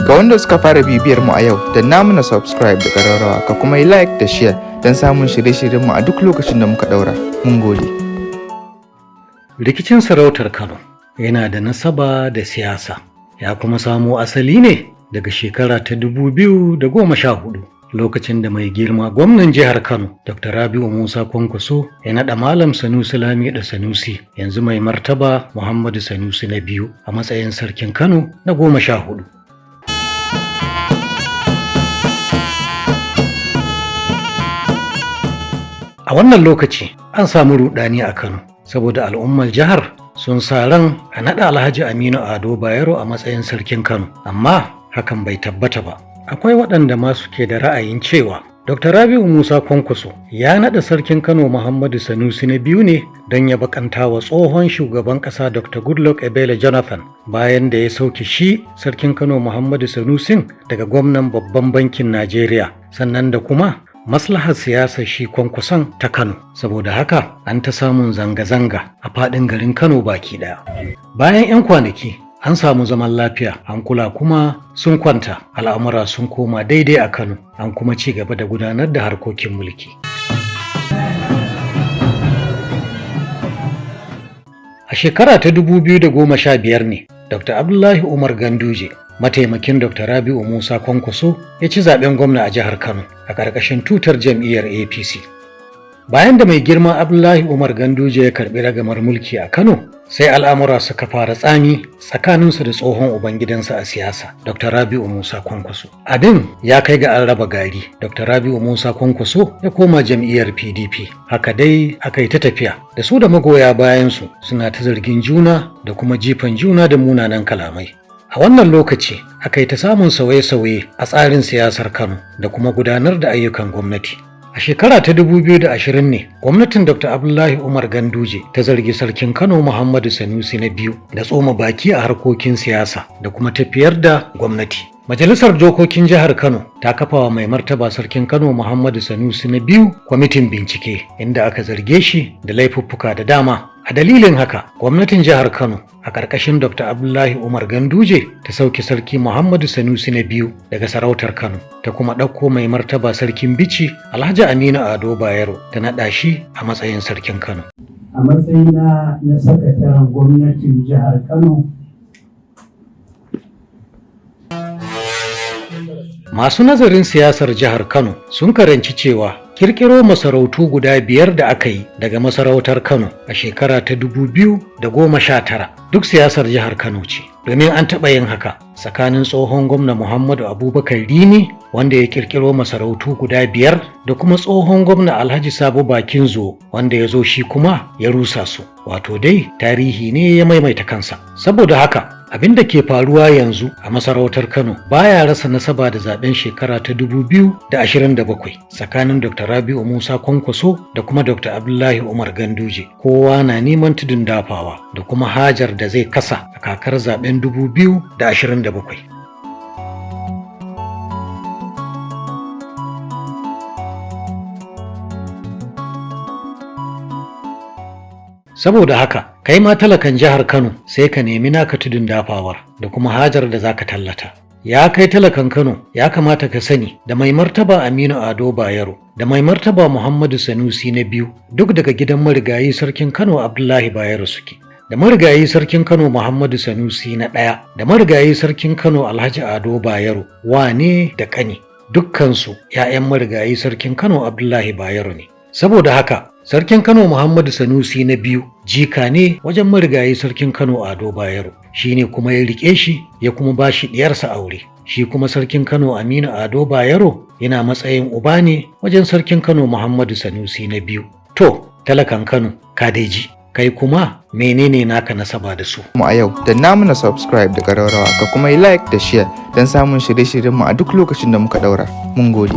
Ga wanda suka fara bibiyar mu a yau, danna mana subscribe da ƙararrawa, ka kuma yi like da share don samun shirye-shiryen mu a duk lokacin da muka ɗaura. Mun gode. Rikicin sarautar Kano yana da nasaba da siyasa, ya kuma samo asali ne daga shekara ta 2014, lokacin da mai girma gwamnan jihar Kano, Dr. Rabi'u Musa Kwankwaso, ya naɗa Malam Sanusi Lamido Sanusi, yanzu mai martaba Muhammadu Sanusi na biyu, a matsayin sarkin Kano na 14. A wannan lokaci an samu rudani a Kano saboda al'ummar jihar sun sa ran a naɗa Alhaji Aminu Ado Bayero a matsayin sarkin Kano, amma hakan bai tabbata ba. Akwai waɗanda ma suke da ra'ayin cewa Dr. Rabi'u Musa Kwankwaso ya naɗa sarkin Kano Muhammadu Sanusi na biyu ne don ya bakanta wa tsohon shugaban ƙasa Dr. Goodluck Ebele Jonathan bayan da ya sauke shi sarkin Kano Muhammadu Sanusin daga gwamnan babban bankin Najeriya, sannan da kuma maslahar siyasar shi Kwankwason ta Kano. Saboda haka an ta samun zanga-zanga a faɗin garin Kano baki ɗaya. Bayan 'yan kwanaki an samu zaman lafiya, hankula kuma sun kwanta, al'amura sun koma daidai a Kano, an kuma ci gaba da gudanar da harkokin mulki. A shekara ta 2015 ne Dr. Abdullahi Umar Ganduje, mataimakin Dr. Rabi'u Musa Kwankwaso, ya ci zaben gwamna a jihar Kano a ƙarƙashin tutar jam'iyyar APC. Bayan da mai girma Abdullahi Umar Ganduje ya karɓi ragamar mulki a Kano, sai al'amura suka fara tsami tsakaninsu da tsohon ubangidansa a siyasa, Dr. Rabi'u Musa Kwankwaso. Abin ya kai ga an raba gari, Dr. Rabi'u Musa Kwankwaso ya koma jam'iyyar PDP. Haka dai aka yi ta tafiya, da su da magoya bayansu suna ta zargin juna da kuma jifan juna da munanan kalamai. A wannan lokaci aka yi ta samun sauye-sauye a tsarin siyasar Kano da kuma gudanar da ayyukan gwamnati. A shekara ta 2020 ne gwamnatin Dr. Abdullahi Umar Ganduje ta zargi sarkin Kano Muhammadu Sanusi na biyu da tsoma baki a harkokin siyasa da kuma tafiyar da gwamnati. Majalisar Dokokin Jihar Kano ta kafa wa mai martaba sarkin Kano Muhammadu Sanusi na biyu kwamitin bincike, inda aka zarge shi da laifuffuka da dama. A dalilin haka, gwamnatin jihar Kano a ƙarƙashin Dr. Abdullahi Umar Ganduje ta sauke sarki Muhammadu Sanusi na biyu daga sarautar Kano, ta kuma ɗauko mai martaba sarkin Bichi Alhaji Aminu Ado Bayero ta naɗa shi a matsayin sarkin Kano. A matsayina na sakataren gwamnatin jihar Kano, Masu nazarin siyasar jihar Kano sun karanci cewa kirkiro masarautu guda biyar da aka yi daga masarautar Kano a shekara ta 2019 duk siyasar jihar Kano ce. Domin an taɓa yin haka tsakanin tsohon gwamna Muhammadu Abubakar Rimi, wanda ya kirkiro masarautu guda biyar, da kuma tsohon gwamna Alhaji Sabo Bakinzo, wanda ya zo shi kuma ya rusa su. Wato dai tarihi ne ya maimaita kansa. Saboda haka abin da ke faruwa yanzu a masarautar Kano baya rasa nasaba da zaben shekara ta 2027 tsakanin Dr. Rabi'u Musa Kwankwaso da kuma Dr. Abdullahi Umar Ganduje. Kowa na neman tudun dafawa da kuma hajar da zai kasa a kakar zaben 2027. Saboda haka, kai ma talakan jihar Kano sai ka nemi naka tudun dafawar da kuma hajar da zaka tallata. Ya kai talakan Kano, ya kamata ka sani da mai martaba Aminu Ado Bayero da mai martaba Muhammadu Sanusi na biyu duk daga gidan marigayi sarkin Kano Abdullahi Bayero suke. Da marigayi sarkin Kano Muhammadu Sanusi na ɗaya da marigayi sarkin Kano Alhaji Ado Bayero wane da ƙani, dukkansu 'ya'yan marigayi sarkin Kano Abdullahi Bayero ne. Saboda haka, sarkin Kano Muhammadu Sanusi na biyu jika ne wajen marigayi sarkin Kano Ado Bayero, shi ne kuma ya riƙe shi ya kuma ba shi ɗiyarsa aure. Shi kuma sarkin Kano Aminu Ado Bayero yana matsayin uba ne wajen sarkin Kano Muhammadu Sanusi na biyu. To, talakan Kano, ka dai ji, kai kuma menene naka nasaba da su? Mu a yau, danna mana subscribe da ƙararrawa, ka kuma yi like da share don samun shirye-shiryen mu a duk lokacin da muka ɗaura. Mun gode.